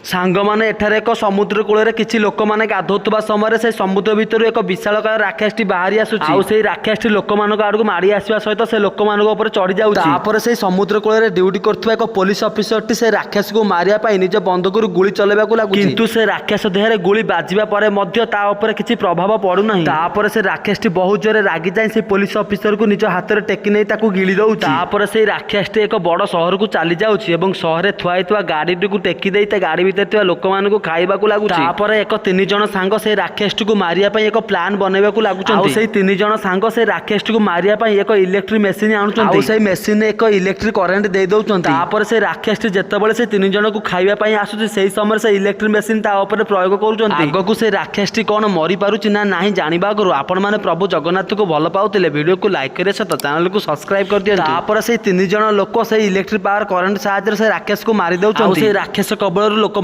ସାଙ୍ଗମାନେ, ଏଠାରେ ଏକ ସମୁଦ୍ର କୂଳରେ କିଛି ଲୋକମାନେ ଗାଧୋଉଥିବା ସମୟରେ ସେ ସମୁଦ୍ର ଭିତରୁ ଏକ ବିଶାଳକାୟ ରାକ୍ଷସଟି ବାହାରି ଆସୁଛି। ଆଉ ସେଇ ରାକ୍ଷସଟି ଲୋକମାନଙ୍କ ଆଡକୁ ମାଡ଼ି ଆସିବା ସହିତ ସେ ଲୋକମାନଙ୍କ ଉପରେ ଚଢି ଯାଉଛି। ତାପରେ ସେଇ ସମୁଦ୍ର କୂଳରେ ଡ୍ୟୁଟି କରୁଥିବା ଏକ ପୋଲିସ ଅଫିସରଟି ସେ ରାକ୍ଷସକୁ ମାରିବା ପାଇଁ ନିଜ ବନ୍ଧୁକରୁ ଗୁଳି ଚଲାଇବାକୁ ଲାଗୁଛି। କିନ୍ତୁ ସେ ରାକ୍ଷସ ଦେହରେ ଗୁଳି ବାଜିବା ପରେ ମଧ୍ୟ ତା ଉପରେ କିଛି ପ୍ରଭାବ ପଡୁନାହିଁ। ତାପରେ ସେ ରାକ୍ଷସଟି ବହୁତ ଜୋରେ ରାଗି ଯାଇ ସେ ପୋଲିସ ଅଫିସରକୁ ନିଜ ହାତରେ ଟେକି ନେଇ ତାକୁ ଗିଳି ଦଉଛି। ତାପରେ ସେଇ ରାକ୍ଷସଟି ଏକ ବଡ ସହରକୁ ଚାଲି ଯାଉଛି ଏବଂ ସହରରେ ଥୁଆ ହେଇଥିବା ଗାଡିଟିକୁ ଟେକି ଦେଇ ତା ଗାଡି ଭିତରେ ଥିବା ଲୋକମାନଙ୍କୁ ଖାଇବାକୁ ଲାଗୁଛି। ତାପରେ ଏକ ତିନି ଜଣ ସାଙ୍ଗ ସେଇ ରାକ୍ଷସଟିକୁ ମାରିବା ପାଇଁ ଏକ ପ୍ଲାନ୍ ବନେଇବାକୁ ଲାଗୁଛନ୍ତି। ଆଉ ସେଇ ତିନି ଜଣ ସାଙ୍ଗ ସେଇ ରାକ୍ଷସଟିକୁ ମାରିବା ପାଇଁ ଏକ ଇଲେକ୍ଟ୍ରିକ ମେସିନ ଆଣୁଛନ୍ତି। ଆଉ ସେଇ ମେସିନରେ ଏକ ଇଲେକ୍ଟ୍ରିକ କରେଣ୍ଟ ଦେଇ ଦଉଛନ୍ତି। ତାପରେ ସେ ରାକ୍ଷସଟି ଯେତେବେଳେ ସେ ତିନି ଜଣକୁ ଖାଇବା ପାଇଁ ଆସୁଛି, ସେଇ ସମୟରେ ସେ ଇଲେକ୍ଟ୍ରିକ ମେସିନ ତା ଉପରେ ପ୍ରୟୋଗ କରୁଛନ୍ତି। ଆଗକୁ ସେ ରାକ୍ଷସଟି କଣ ମରିପାରୁଛି ନା ନାହିଁ ଜାଣିବା ଆଗରୁ ଆପଣମାନେ ପ୍ରଭୁ ଜଗନ୍ନାଥକୁ ଭଲ ପାଉଥିଲେ ଭିଡ଼ିଓକୁ ଲାଇକ୍ କରିବା ସହିତ ଚ୍ୟାନେଲକୁ ସବସ୍କ୍ରାଇବ କରିଦିଅନ୍ତୁ। ତାପରେ ସେଇ ତିନି ଜଣ ଲୋକ ସେଇ ଇଲେକ୍ଟ୍ରିକ ପାୱାର କରେଣ୍ଟ ସାହାଯ୍ୟରେ ସେ ରାକ୍ଷସକୁ ମାରି ଦଉଛନ୍ତି। ଆଉ ସେଇ ରାକ୍ଷସ କବଳରୁ ଲୋକ